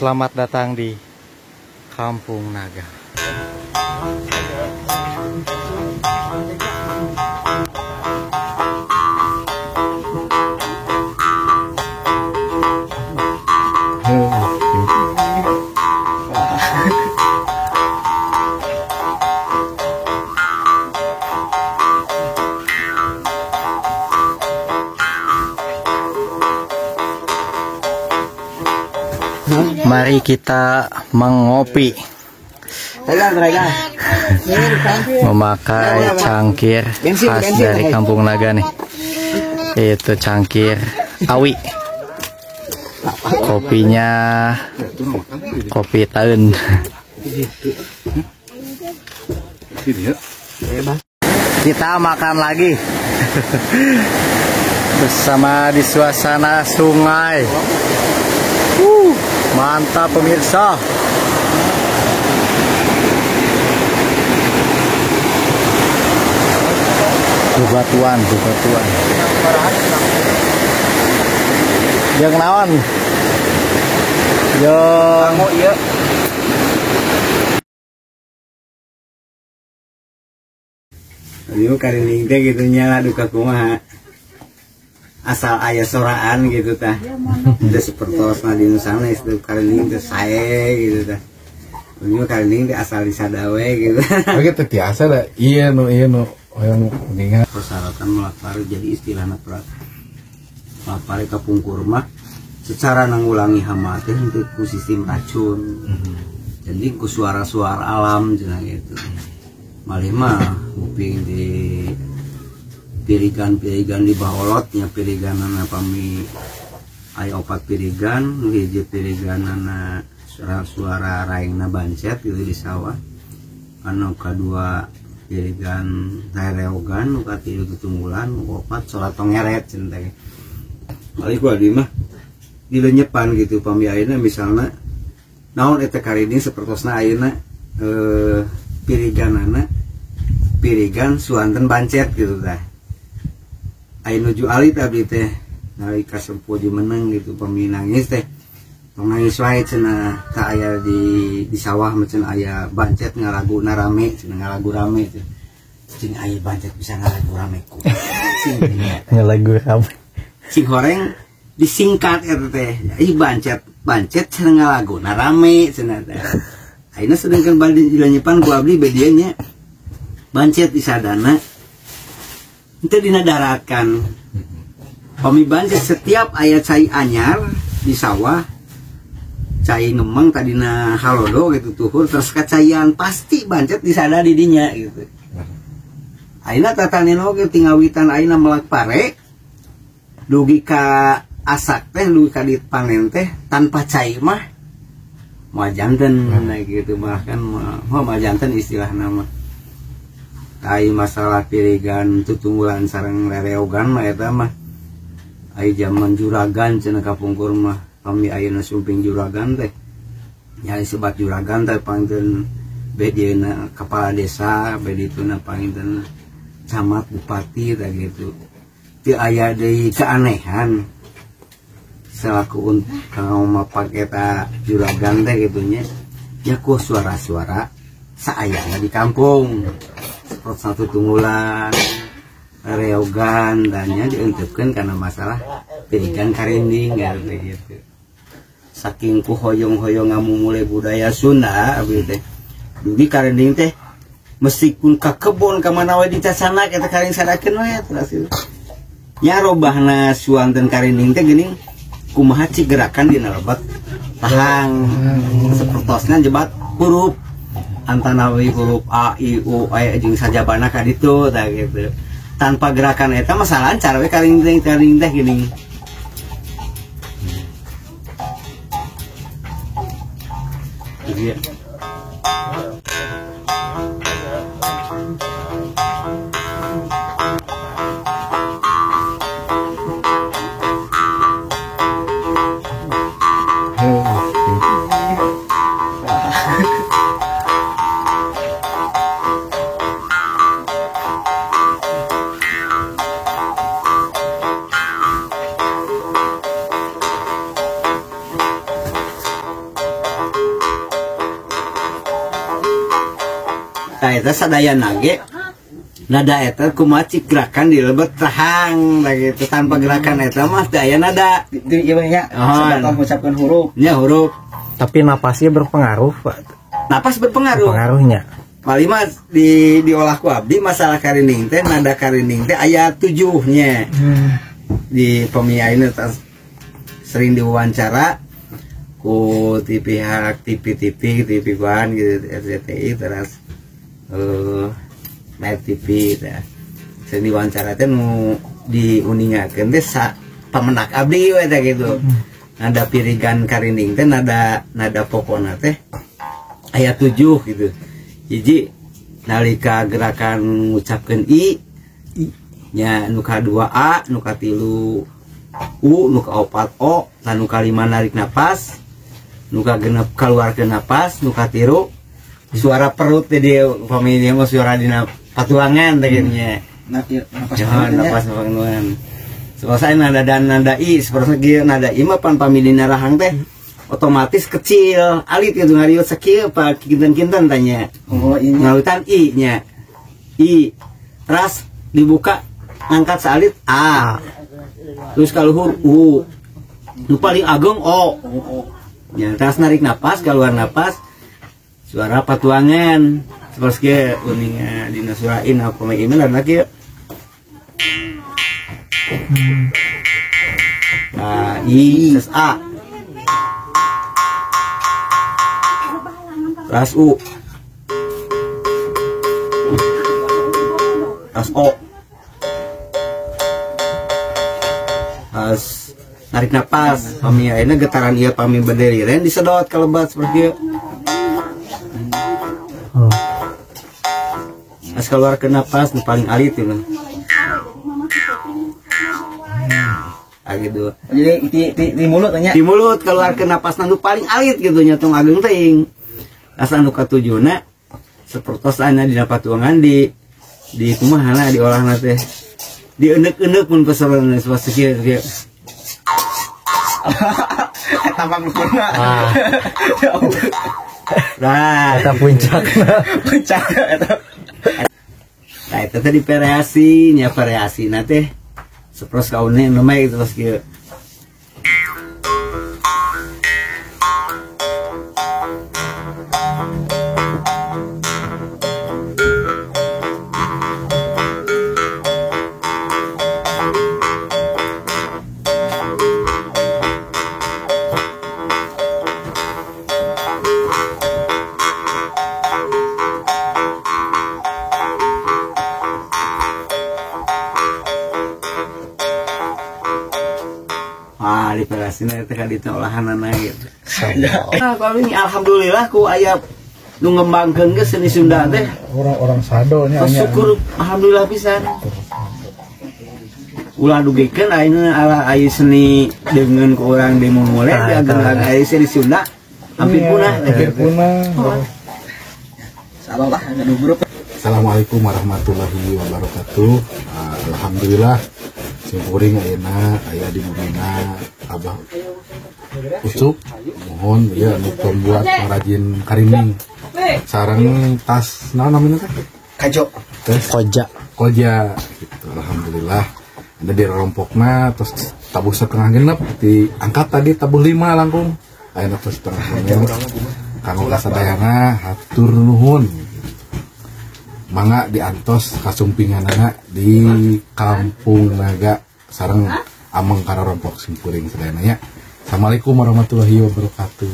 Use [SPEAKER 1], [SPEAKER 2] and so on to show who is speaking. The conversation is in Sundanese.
[SPEAKER 1] Selamat datang di Kampung Naga. Mari kita mengopi, memakai cangkir khas dari Kampung Naga nih. Itu cangkir awi. Kopinya kopi tahun. Kita makan lagi bersama di suasana sungai. Mantap pemirsa. Bebatuan, bebatuan. Jeung naon? Jeung ieu.
[SPEAKER 2] Ieu karinding teh kitu nya lah duka kumaha. Asal aya soraan gitu tah. Teu sapertosna di nu sanes teu karinding teh sae gitu tah. Ieu karinding teh asal disada we gitu.
[SPEAKER 3] Oke teh tiasa da ieu nu hoyong ningal
[SPEAKER 2] persyaratan melak pare jadi istilahna melak pare kapungkur mah secara nanggulangi hama teh henteu ku sistem racun. Jadi ku suara-suara alam cenah gitu. Malih mah nguping di pirigan-pirigan di baholotnya piriganana pami aya opat pirigan nu hiji piriganana suara raengna bancet gitu di sawah, anu kadua pirigan rereogan, nu katilu tutunggulan, nu opat salat tongeret cenah teh. Malih ku abdi mah dilenyepan gitu pami ayeuna misalna naon eta karinding sapertosna ayeuna piriganana pirigan suanten bancet gitu tah. Aya nuju alit abdi teh nalika sempuh jumeneng gitu pami nangis teh tong nangis wae cenah tak aya di sawah mah cenah aya bancet ngalaguna rame cenah ngalagu rame teh cing aya bancet bisa ngalagu rame ku cing
[SPEAKER 1] ngalagu rame
[SPEAKER 2] cing horeng disingkat eta teh ih bancet bancet cenah ngalaguna rame cenah teh ayeuna sedangkan bade dilanyepan ku abdi bedieu nya bancet disadana itu dina daratkan. Pami bancet setiap aya cai anyar di sawah, cai ngemeng tadina halodo gitu tuhur terus kacaian pasti bancet disada di dinya gitu. Ayeuna tatanen oge tingawitan ayeuna melak pare dugi ka asak teh dugi ka dipanen teh tanpa cai mah moal janten gitu bahkan moal janten istilahna mah. Ai masalah pirigan tutunggulan sareng rereogan mah eta mah ai jaman juragan cenah kapungkur mah pami ayeuna sumping juragan teh nya sebat juragan teh panginten bedieuna kepala desa bedituna panginten camat bupati teh gitu teu aya deui keanehan selaku kanggo mapak eta juragan teh kitu nya nya ku suara-suara saayana di kampung satu tunggulan reogan dannya dientepkeun karena masalah pirigan karinding gitu. Saking ku hoyong-hoyong ngamumule budaya Sunda abdi teh dugi karinding teh meskipun ka kebon ka mana we dicasana eta karinding sadakeun we terus nya robahna suanten karinding teh geuning kumaha cik gerakan dina lebet tahang sapertosna jebat huruf antanawi huruf A I U E jeung sajabana ka ditu tah gitu. Tanpa gerakan eta mah lancar we karinding teh geuning. Iya. Tah eta sadayana ge nada eta kumaha cik gerakan di lebet rahang tah gitu. Tanpa gerakan eta mah teu aya nada.
[SPEAKER 4] Di ieu nya sabab mengucapkeun huruf.
[SPEAKER 2] Nya huruf.
[SPEAKER 1] Tapi napasnya berpengaruh, Pak.
[SPEAKER 2] Napas berpengaruh.
[SPEAKER 1] Pengaruhnya.
[SPEAKER 2] Paling mah diolah ku abdi masalah karinding teh nada karinding teh aya 7 nya. Di pemiaina sering diwawancara ku ti pihak TV TV kuan gitu RCTI terus Net TV teh. Sering diwawancara teh nu diuningakeun teh sa pamenak abdi we teh gitu. Nada pirigan karinding teh nada pokona teh aya 7 gitu. Hiji nalika gerakan ngucapkeun i nya nu kadua a, nu katilu u, nu kaopat o, tah nu kalima narik napas, nu kagenep kaluarkeun napas, nu katilu suara perut teh dia upami dia mah suara dina patuangan teh kitu nya. Napas patuangan. Soalnya nada dan nada i seperti kieu nada i mah pan pami dina rahang teh otomatis kecil alit gitu ngariut sakieu pa kinten-kinten tanya.
[SPEAKER 4] Oh, ini
[SPEAKER 2] ngalutan i nya. I ras dibuka ngangkat salit a. Terus kaluhur u. Nu paling ageng o. Ya, terus narik napas, keluar napas suara patuangan. Seperti kieu uninga dina suara in apa mah ieu dan kieu. Nah, i terus a. Terus u. Terus o. Terus narik napas, pami ayeuna getaran ieu pami berdiriren disedot ka lebat seperti ieu.
[SPEAKER 1] Oh.
[SPEAKER 2] Terus keluar ke napas nu paling alit ieu. Ah gitu.
[SPEAKER 4] Jadi di mulut nya.
[SPEAKER 2] Di mulut keluar ke napasna nu paling alit gitu nya tong ageng teuing. Asa anu katujuna sapertos aya dina patuangan di kumaha diolahna teh. Dieneuk-eneuk mun peserana seperti kieu kieu.
[SPEAKER 4] Eta mah luhurna.
[SPEAKER 2] Nah,
[SPEAKER 1] eta puncakna.
[SPEAKER 4] Puncak eta.
[SPEAKER 2] Nah, eta teh divariasi, nya variasina teh sapertos kaune nu mah terus kieu. Ah, diperasina teh ka olahanana gitu. Nah, paling alhamdulillah ku aya nu ngembangkeun ge seni Sunda teh.
[SPEAKER 3] Orang-orang sado nya.
[SPEAKER 2] Syukur alhamdulillah pisan. Ulah dugikeun ayeuna ala aya seni deungeun ku urang demo mule diageng aya seni Sunda hampir punah,
[SPEAKER 3] hampir punah.
[SPEAKER 4] Salah lah anu grup.
[SPEAKER 3] Assalamualaikum warahmatullahi wabarakatuh. Alhamdulillah simkuring ayeuna aya di bumina Abah Ucup mohon ya anu pembuat pengrajin karinding sareng tas naon namanya teh
[SPEAKER 4] kajo
[SPEAKER 3] tes
[SPEAKER 1] koja
[SPEAKER 3] koja gitu. Alhamdulillah ada di rompokna terus tabuh setengah genep diangkat tadi tabuh 5 langkung ayeuna terus setengah genep kanggo kasadayana hatur nuhun mangga diantos kasumpinganana di Kampung Naga sareng ameng kararompok simkuring sadayana nya. Assalamualaikum warahmatullahi wabarakatuh.